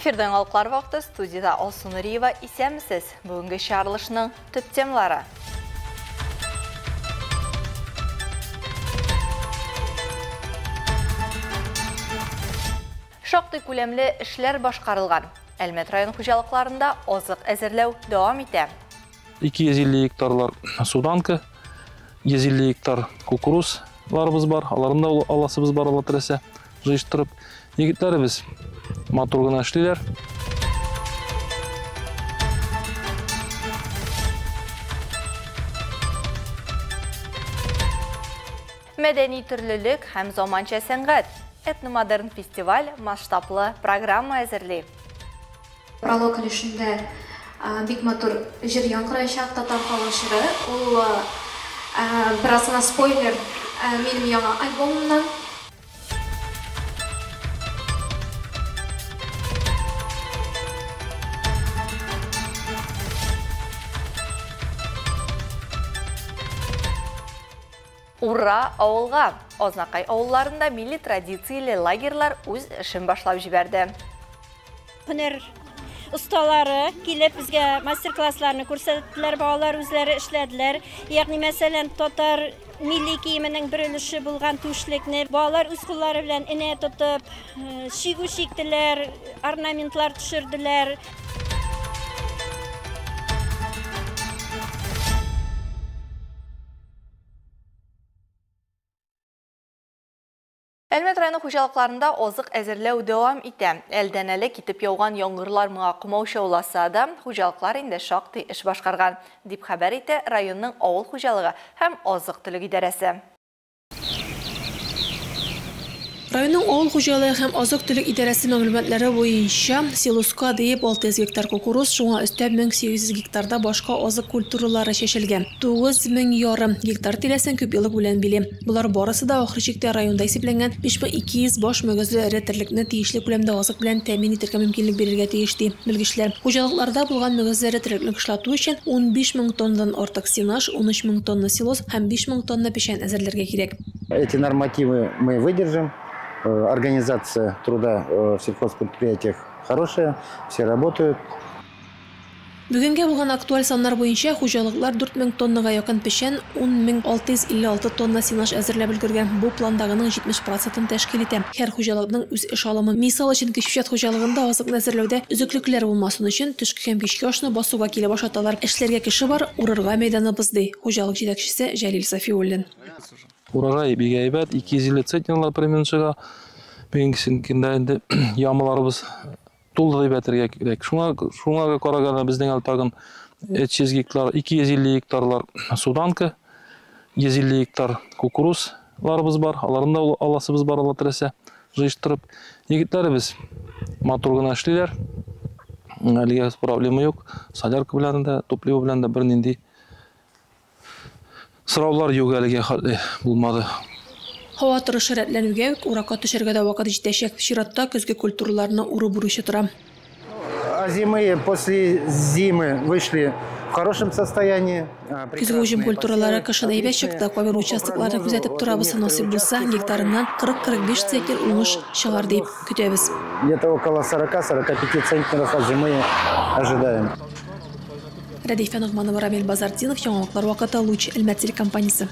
Эфирда яңалыклар вакыты, студияда Алсу Нуриева. Исәнмесез. Бүгенге чыгарылышның төп темалары. Шактый күләмле эшләр башкарылган. Әлмәт район хуҗалыкларында азык әзерләү дәвам итә. 250 гектарлар суданка, 150 гектар кукурузларыбыз бар. Аларны да аласыбыз бар, Алла теләсә, җыештырып. Егетләребез матур гына эшлиләр. Мәдәни төрлелек һәм заманча сәнгать. Этномодерн фестиваль масштаблы программа әзерли. Пролог өлешендә бик матур җыр яңгырачак, татар халык җыры. Ул бераз гына спойлер, минем яңа альбомымнан. Ура, авылга! Азнакай авылларында милли традицияле лагерьлар үз эшен башлап җибәрде. Һөнәр осталары килеп безгә мастер-классларны күрсәттеләр, балалар үзләре эшләделәр. Ягъни, мәсәлән, татар милли киеменең бер өлеше булган түшлекне балалар үз куллары белән энә тотып, чигү чиктеләр, орнаментлар төшерделәр. Әлмәт районы хуҗалыкларында азык әзерләү дәвам итә. Әлдән әле китеп яуган яңгырлар моңа комаучауласа да, хуҗалыклар инде шактый эш башкарган, дип хәбәр итә районның авыл хуҗалыгы һәм азык-төлек идарәсе. Районның авыл хуҗалыгы һәм азык-төлек идарәсе мәгълүматлары буенча силоска диеп 600 гектар кукуруз, шуңа өстәп 1800 гектарда башка азык культуралары чәчелгән. 9500 гектар тирәсен күпьеллык үлән били. Болар барысы да ахыр чиктә районда исәпләнгән 5200 баш мөгезле эре терлекне тиешле күләмдә азык белән тәэмин итәргә мөмкинлек бирергә тиеш, ди белгечләр. Хуҗалыкларда булган мөгезле эре терлекне кышлату өчен 15000 тоннадан артык сенаж, 13000 тонна силос һәм 5000 тонна печән әзерләргә кирәк. Эти нормативы мы выдержим. Организация труда в сельхозпредприятиях хорошая, все работают. Бүгенгә булган актуаль саннар буенча хуҗалыклар 4000 тоннага якын печән, 10656 тонна сенаж әзерләп өлгергән. Бу пландагының 70%-ын тәшкил итә. Һәр хуҗалыкның үз эш алымы. Мисал өчен, Кече хуҗалыгында азыкны әзерләүдә өзеклекләр булмасын өчен төшке һәм кичке ашны басуга килеп ашаталар. Эшләргә кеше бар, урырга мәйданыбыз, ди хуҗалык җитәкчесе Җәлил Сафиуллин. Урожай бик әйбәт, 250 центнерлар примерно чыга. Бүгенге инде ямаларыбыз тулды дип әйтергә кирәк. Шуңа караганда безнең әле тагын 300 гектар, 250 гектарлар суданка, 150 гектар кукурузларыбыз бар. Аларны да аласыбыз бар, Алла теләсә, җыештырып. Егетләребез матур гына эшлиләр. Әлегә проблема юк. Солярка белән дә, топливо белән дә бернинди сораулар юк әлегә хәтле булмады. Һава торышы рәтләнүгә үк уракка төшәргә дә вакыт җитәчәк. Чиратта көзге культураларны уру бурычы тора. Озимые после зимы вышли в хорошем состоянии. Көзге уҗым культуралары кышын әйбәт чыкты. Кайбер участокларны күзәтеп торабыз. Насыйп булса, гектарыннан 40-45 центнер уңыш чыгар дип көтәбез. Где-то около 40-45 центнеров озимые ожидаем. Рәдифә Ногманова, Рамил Базартдинов, яңалыклар вакыты, Луч, Әлмәт телекомпаниясе.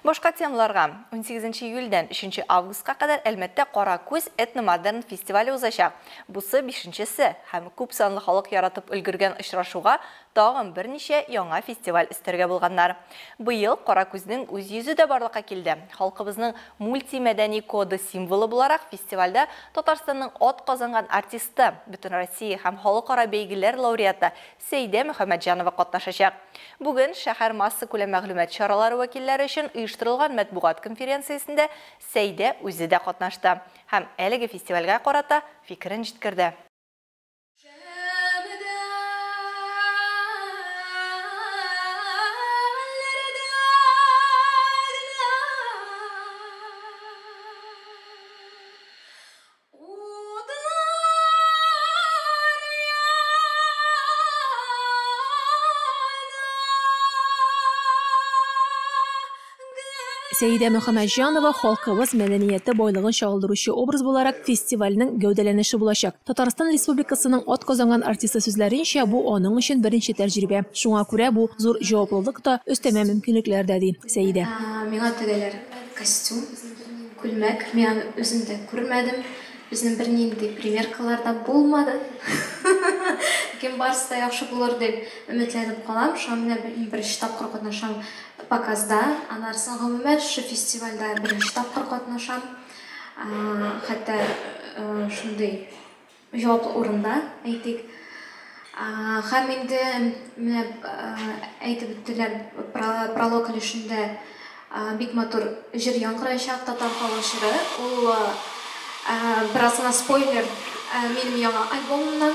Башка темаларга 18 июльдән 3 августка кадәр Әлмәттә Кара күз этномодерн фестивале узачак. Бусы 5-нчесе һәм күп санлы халык яратып өлгергән очрашуга тагын берничә яңа фестиваль өстәргә булганнар. Быел Кара күзнең үз йөзе дә барлыкка килде. Халкыбызның мультимәдәни коды символы буларак фестивальдә Татарстанның ат казанган артисты, бөтен Россия һәм халыкара бәйгеләр лауреаты Сәйдә Мөхәммәтҗанова катнашачак. Бүген шәһәр массакүләм мәгълүмат чаралары вәкилләре өчен оештырылган матбугат конференциясендә Сәйдә үзе дә катнашты һәм әлеге фестивальгә карата фикерен җиткерде. Сәидә Мөхәммәтҗанова халкыбыз мәдәнияте байлыгын чагылдыручы образ буларак фестивальнең гәүдәләнеше булачак. Татарстан Республикасының атказанган артисты сүзләренчә, бу аның өчен беренче тәҗрибә. Шуңа күрә бу зур җаваплылык та, өстәмә мөмкинлекләр дә, ди Сәидә. Миңа тегәләр костюм, күлмәк. Мин аны үзем дә күрмәдем. Безнең бернинди примеркалар да булмады. Ләкин барысы да яхшы булыр дип өметләнеп калам. Шуңа менә беренче тапкыр катнашам показда. Аннары гомумән шушы фестивальдә беренче тапкыр катнашам. Хәтта шундый җаваплы урында, әйтик. Һәм инде менә әйтеп үттеләр, пролог өлешендә бик матур җыр яңгыраячак, татар халык җыры. Ул бераз гына спойлер, минем яңа альбомымнан.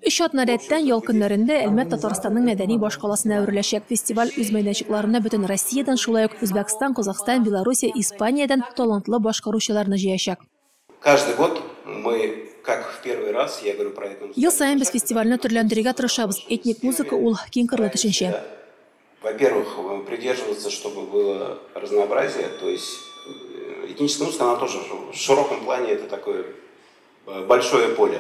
3 атна рәттән ял көннәрендә Әлмәт Татарстанның мәдәни башкаласына әвереләчәк. Фестиваль үз мәйданчыкларына бөтен Россиядән, шулай ук Үзбәкстан, Казахстан, Белоруссия, Испаниядән талантлы башкаручыларны җыячак. Каждый год мы, как в первый раз, я говорю про это. Ел саен без фестивальне төрләндерергә тырышабыз. Этник музыка ул киң кырлы төшенчә. Во-первых, придерживаться, чтобы было разнообразие, то есть этническая музыка, она тоже в широком плане это такое большое поле.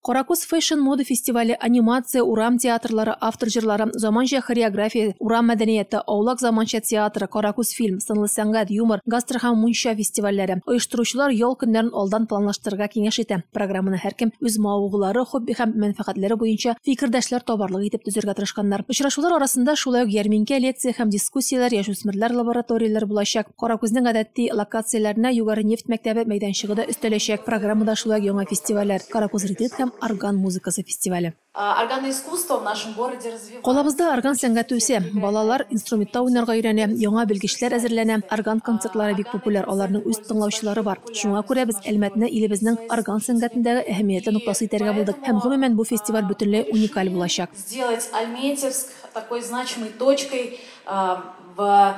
Каракүз фэшн мода фестивале, анимация, урам театрлары, автор җырлары, заманча хореография, урам мәдәнияте, аулак заманча театры, Каракүз фильм, сынлы сәнгать, юмор, гастро һәм мунча фестивальләре. Оештыручылар ял көннәрен алдан планлаштырырга киңәш итә. Программаны һәркем үз мавыгулары, хобби һәм мәнфәгатьләре буенча фикердәшләр табарлык итеп төзергә тырышканнар. Очрашулар арасында шулай ук ярминкә, лекция һәм дискуссияләр, яшүсмерләр лабораторияләре булачак. Каракүзнең гадәти локацияләренә Югары нефть мәктәбе мәйданчыгы да өстәләчәк. Программада шулай ук яңа фестивальләр, Каракүз ретрит һәм орган музыкасы фестивале. Органное искусство в нашем городе развивается. Калабызда орган сәнгате үсә. Балалар инструментта уйнарга өйрәнә, яңа белгечләр әзерләнә. Орган концертлары бик популяр, аларның үз тыңлаучылары бар. Шуңа күрә без Әлмәтне илебезнең орган сәнгатендәге әһәмиятле ноктасы итәргә булдык. Һәм гомумән бу фестиваль бөтенләй уникаль булачак. Сделать Альметьевск такой значимой точкой в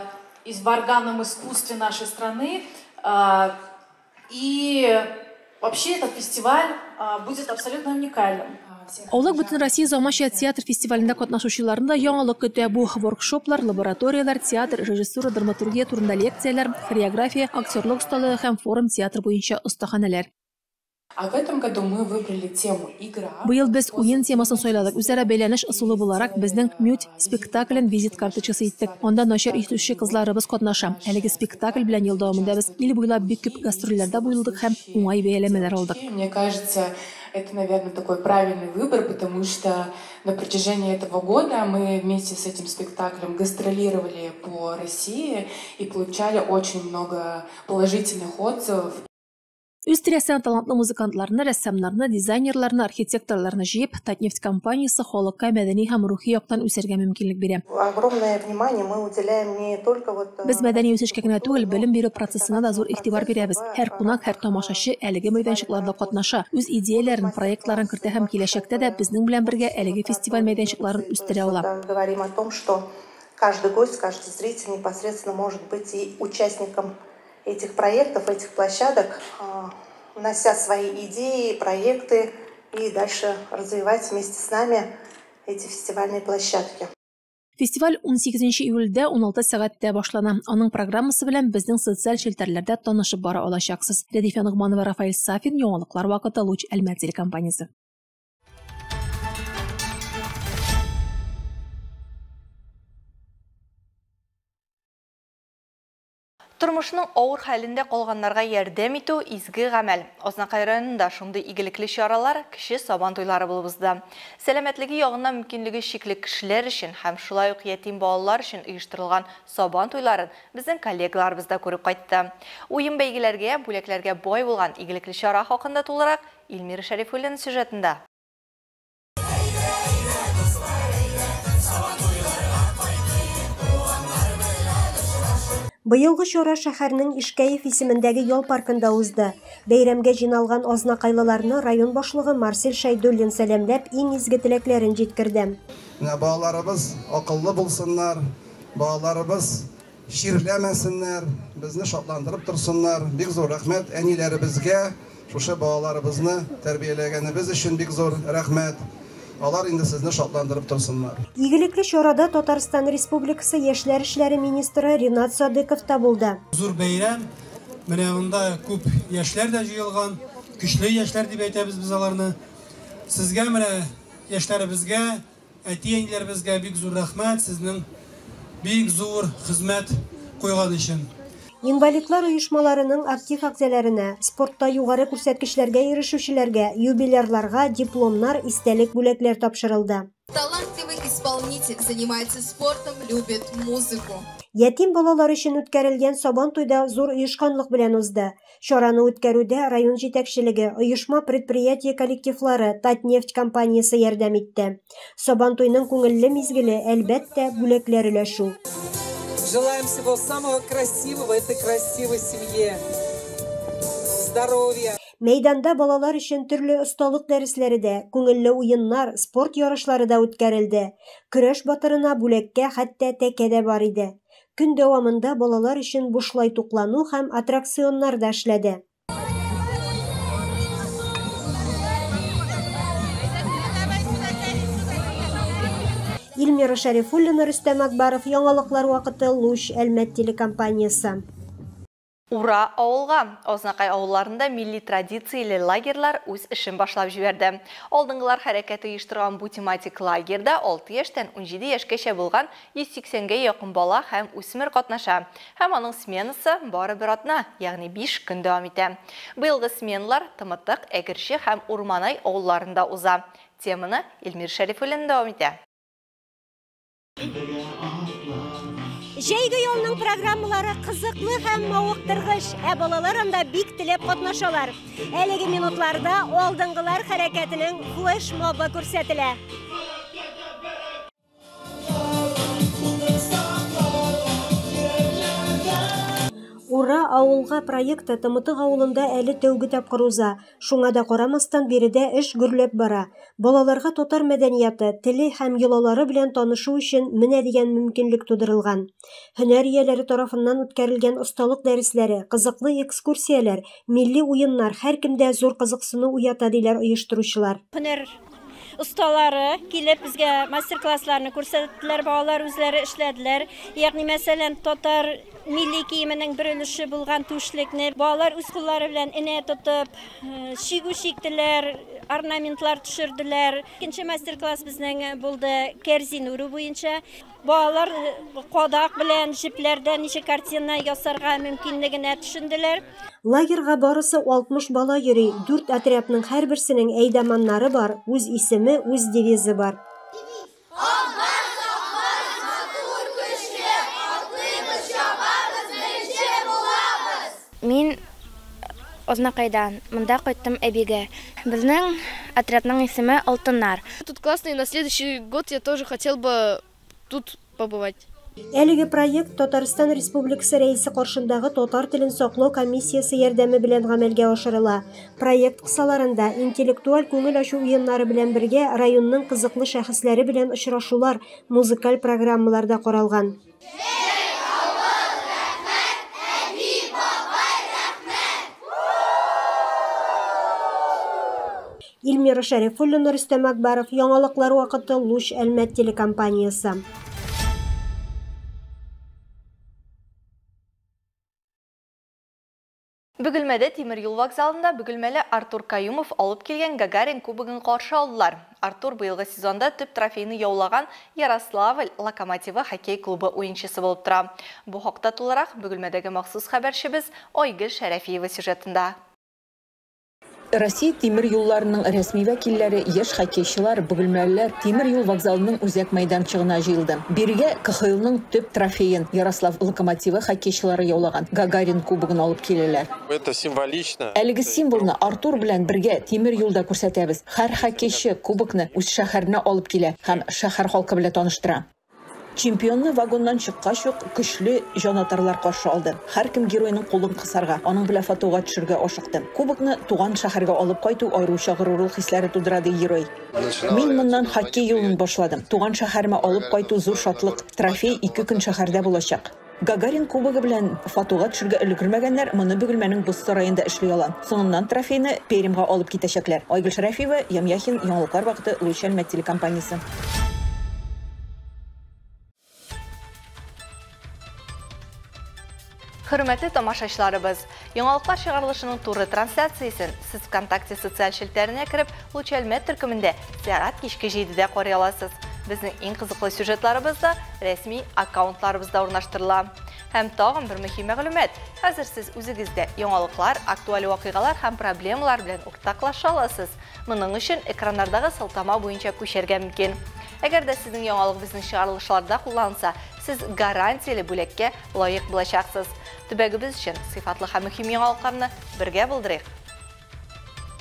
органном искусстве нашей страны. И вообще этот фестиваль будет абсолютно уникальным. Аулак Бөтенроссия заманча театр фестивалендә катнашучыларны да яңалык көтә. Бу воркшоплар, лабораторияләр, театр, режиссура, драматургия турында лекцияләр, хореография, актерлык осталыгы һәм форум театр буенча остаханәләр. А в этом году мы выбрали тему игра. Быел без уен темасын сайладык. Үзара бәйләнеш ысулы буларак безнең Мють спектаклен визит карточкасы иттек. Анда начар ишетүче кызларыбыз катнаша. Әлеге спектакль белән ел дәвамында без ил буйлап бик күп гастрольләрдә булдык һәм уңай бәяләмәләр алдык. Мне кажется, это, наверное, такой правильный выбор, потому что на протяжении этого года мы вместе с этим спектаклем гастролировали по России и получали очень много положительных отзывов. Үз тирәсенә талантлы музыкантларны, рәссамнарны, дизайнерларны, архитекторларны җыеп, Татнефть компаниясе халыкка мәдәни һәм рухи яктан үсәргә мөмкинлек бирә. Огромное внимание мы уделяем не только вот Без мәдәни үсешкә генә түгел, белем бирү процессына да зур игътибар бирәбез. Һәр кунак, һәр тамашачы әлеге мәйданчыкларда катнаша, үз идеяләрен, проектларын кертә һәм киләчәктә дә безнең белән бергә әлеге фестиваль мәйданчыкларын үстерә ала. Говорим о том, что каждый гость, каждый зритель непосредственно может быть и участником этих проектов, этих площадок, внося свои идеи, проекты и дальше развивать вместе с нами эти фестивальные площадки. Фестиваль 18 июльдә 16 сәгатьтә башлана. Аның программасы белән безнең социаль челтәрләрдә танышып бара алачаксыз. Рәдифә Ногманова, Рафаэль Сафин, Яңалыклар вакыты, Луч Әлмәт телекомпаниясе. Тормышның авыр хәлендә калганнарга ярдәм итү изге гамәл. Азнакай районында шундый игелекле чаралар кече сабан туйлары булып узды. Сәламәтлеге ягыннан мөмкинлеге чикле кешеләр өчен һәм шулай ук ятим балалар өчен оештырылган сабан туйларын безнең коллегаларыбыз да күреп кайтты. Уен бәйгеләргә, бүләкләргә бай булган игелекле чара хакында тулырак Эльмира Шәрифуллина сюжетында. Быелгы чара шәһәрнең Ишкәев исемендәге ял паркында узды. Бәйрәмгә җыйналган азнакайлыларны район башлыгы Марсель Шәйдуллин сәламләп, иң изге теләкләрен җиткерде. Менә балаларыбыз акыллы булсыннар, балаларыбыз чирләмәсеннәр, безне шатландырып торсыннар. Бик зур рәхмәт әниләребезгә, шушы балаларыбызны тәрбияләгәнебез өчен бик зур рәхмәт. Алар инде сезне шатландырып торсыннар. Игелекле чарада Татарстан Республикасы яшьләр эшләре министры Ринат Садыков та булды. Зур бәйрәм. Менә монда күп яшьләр дә җыелган, көчле яшьләр дип әйтәбез без аларны. Сезгә менә яшьләребезгә, әти-әниләребезгә бик зур рәхмәт, сезнең бик зур хезмәт куйган өчен. Инвалидлар оешмаларының актив әгъзаларына, спортта югары күрсәткечләргә ирешүчеләргә, юбилярларга дипломнар, истәлек бүләкләр тапшырылды. Талантливый исполнитель, занимается спортом, любит музыку. Ятим балалар өчен үткәрелгән Сабан туйда зур оешканлык белән узды. Чараны үткәрүдә район җитәкчелеге, оешма предприятие коллективлары, Татнефть компаниясе ярдәм итте. Сабан туйның күңелле мизгеле, әлбәттә, бүләкләр өләшү. Желаем всего самого красивого этой красивой семье. Здоровья. Мәйданда балалар өчен төрле осталык дәресләре дә, күңелле уеннар, спорт ярышлары да үткәрелде. Көрәш батырына бүләккә хәтта тәкә дә бар иде. Көн дәвамында балалар өчен бушлай туклану һәм аттракционнар да эшләде. Илмира Шәрифуллина, Рөстәм Акбаров, Яңалыклар вакыты, Луч, Әлмәт телекомпаниясе. Ура авылга! Азнакай авылларында милли традицияле лагерьлар үз эшен башлап җибәрде. Алдынгылар хәрәкәте оештырган бу тематик лагерьда 6 яшьтән 17 яшькәчә булган 180гә якын бала һәм үсмер катнаша. Һәм аның сменасы бары бер атна, ягъни 5 көн дәвам итә. Быелгы сменалар Тымытык, Әгерҗе һәм Урманай авылларында уза. Теманы Илмир Шәрифуллин дәвам итә. Җәйге ялның программалары кызыклы һәм мавыктыргыч, ә балалар анда бик теләп катнашалар. Әлеге минутларда алдынгылар хәрәкәтенең флешмобы күрсәтелә. Ура авылга проекты Тымытык авылында әле тәүге тапкыр уза. Шуңа да карамастан биредә эш гөрләп бара. Балаларга татар мәдәнияты, теле һәм йолалары белән танышу өчен менә дигән мөмкинлек тудырылган. Һөнәр ияләре тарафыннан үткәрелгән осталык дәресләре, кызыклы экскурсияләр, милли уеннар һәркемдә зур кызыксыну уята, диләр оештыручылар. Һөнәр осталары килеп безгә мастер-классларны күрсәттеләр, балалар үзләре эшләделәр. Ягъни, мәсәлән, татар милли киеменең бер өлеше булган түшлекне балалар үз куллары белән энә тотып, чигү чиктеләр, орнаментлар төшерделәр. Икенче мастер-класс безнең булды кәрзин үрү буенча. Балалар кадак белән җепләрдән ничек картина ясарга мөмкинлегенә төшенделәр. Лагерьга барысы 60 бала йөри. 4 отрядның һәрберсенең әйдаманнары бар, үз исеме, үз девизы бар. Мин Азнакайдан, монда кайттым әбигә. Безнең отрядның исеме Алтыннар. Тут классно, и на следующий год я тоже хотел бы тут побывать. Әлеге проект Татарстан Республикасы Рәисе каршындагы татар телен саклау комиссиясе ярдәме белән гамәлгә ашырыла. Проект кысаларында интеллектуаль күңел ачу уеннары белән бергә районның кызыклы шәхесләре белән очрашулар, музыкаль программалар да каралган. Илмира Шәрифуллина, Рөстәм Акбаров, Яңалыклар вакыты, Луч, Әлмәт телекомпаниясе. Бөгелмәдә тимер юл вокзалында бөгелмәле Артур Каюмов алып килгән Гагарин кубогын каршы алдылар. Артур быелгы сезонда төп трофейны яулаган Ярославль Локомотивы хоккей клубы уенчысы булып тора. Бу хакта тулырак Бөгелмәдәге махсус хәбәрчебез Айгөл Шәрәфиева сюжетында. Россия тимер юлларының рәсми вәкилләре, яшь хоккейчылар, бөгелмәлеләр тимер юл вокзалының үзәк мәйданчыгына җыелды. Бирегә КХЛның төп трофеен Ярослав Локомотивы хоккейчылары яулаган Гагарин кубогын алып киләләр. Это символично. Әлеге символны Артур белән бергә тимер юлда күрсәтәбез. Һәр хоккейчы кубокны үз шәһәренә алып килә һәм шәһәр халкы белән таныштыра. Чемпионны вагоннан чыккач ук көчле җанатарлар каршы алды. Һәркем геройның кулын кысарга, аның белән фотога төшергә ашыкты. Кубокны туган шәһәргә алып кайту аеруча горурлык хисләре тудыра, ди герой. Мин моннан хоккей юлын башладым. Туган шәһәремә алып кайту зур шатлык. Трофей 2 көн шәһәрдә булачак. Гагарин кубогы белән фотога төшергә өлгермәгәннәр моны Бөгелмәнең боз сараенда эшли ала. Соңыннан трофейны Пермьга алып китәчәкләр. Айгөл Шәрәфиева, Ямьяхин, Яңалыклар вакыты, Луч Әлмәт телекомпаниясе. Хөрмәтле тамашачыларыбыз, яңалыклар чыгарылышының туры трансляциясен сез ВКонтакте социаль челтәренә кереп, Луч Әлмәт төркемендә сәгать кичке 7-дә карый аласыз. Безнең иң кызыклы сюжетларыбыз да рәсми аккаунтларыбызда урнаштырыла. Һәм тагын бер мөһим мәгълүмат. Хәзер сез үзегез дә яңалыклар, актуаль вакыйгалар һәм проблемалар белән уртаклаша аласыз. Моның өчен экраннардагы сылтама буенча күчәргә мөмкин. Әгәр дә сезнең яңалык безнең чыгарылышларда кулланылса, сез гарантияле бүләккә лаек булачаксыз. Төбәгебез өчен сыйфатлы һәм мөһим яңалыкларны бергә булдырыйк.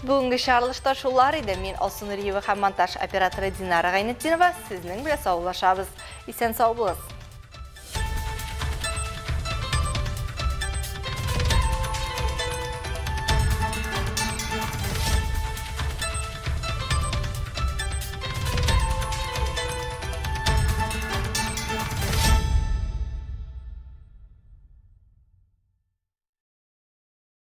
Бүгенге чыгарылышта шулар иде. Мин Алсу Нуриева һәм монтаж операторы Динара Гайнетдинова сезнең белән саубуллашабыз. Исән сау булыгыз.